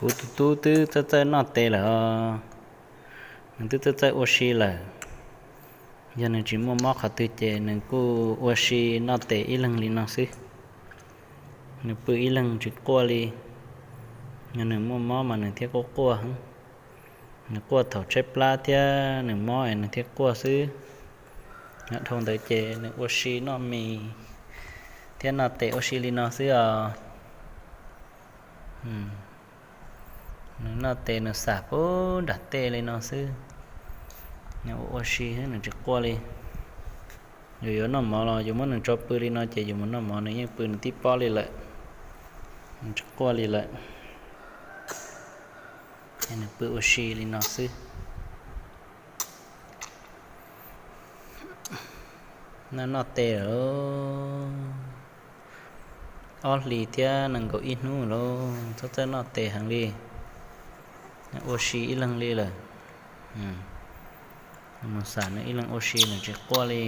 Kuv tus tub twb txawj txawj noj tes lawm os. Nws twb txawj txawj ua si lawm. Yog nws tsis muaj mob qhov twg ces nws kuj ua si noj tes ib leeg li no xwb. Nws pw ib leeg tsis quaj li. Yog nws muaj mob mas nws thiaj quaj quaj. Nws quaj thaum tshaib plab thiab nws mob es nws thiaj quaj xwb. Dhau ntawd ces nws ua si noj mis thiab noj tes ua si li no xwb os. Nws noj tes nws xam pub nram tej li no xwb. Nws ua ua si xwb, nws tsis quaj li. Yus yuav noj mov los yus muab nws tso pw li no ces yus mus noj mov nws yeej pw nws tib pob li lawm. Nws tsis quaj li lawm. Ces nws pw ua si li no xwb. Noj noj tes lawm. Ob hlis thiab nees nkaum ib hnub lawm, txhob txawj noj tes heev li. Ua si ib leeg li lawm. Mus xam nws ib leeg ua si nws tsis quaj li.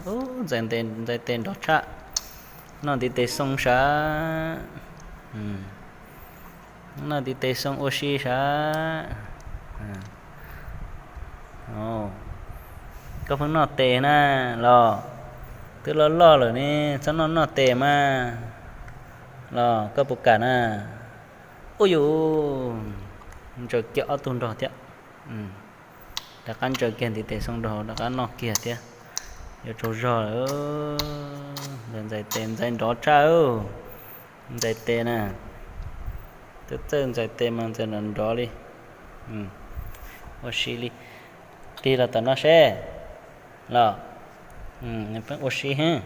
Ub, ntxais tes nrov tshaj. Noj ntiv tes xoo sav. Noj ntiv tes xoo ua si sav. Koj pheej noj tes na los? Twb loj loj lawm ne, txhob noj noj tes mas los, koj puas kam na? Ub yus, ntsaws kiag ob tug nrog thiab. Rov qab ntsaws kiag ntiv tes xoo nrog, rov qab noj kiag thiab. Yuav tsaug zog lawm. Ntxais tes ntxais nrov tshaj. Ntxais tes na, twb txawj ntxais tes mas ntxais nrov nrov li. Ua si li. Tig los tom no seb. Los, nws pheej ua si heev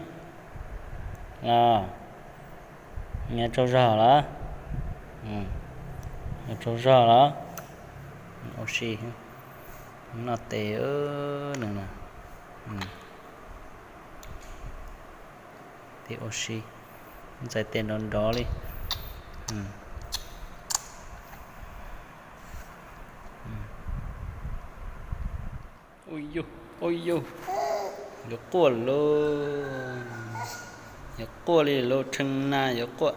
los. Nws tsaug zog los? Nws tsaug zog los? Ua si, noj tes nws na. Tes ua si, ntxais tes nrov nrov li. Ua yus, ua yus, yuav quaj lauj. Yuav quaj li lauj, tshee na yuav quaj.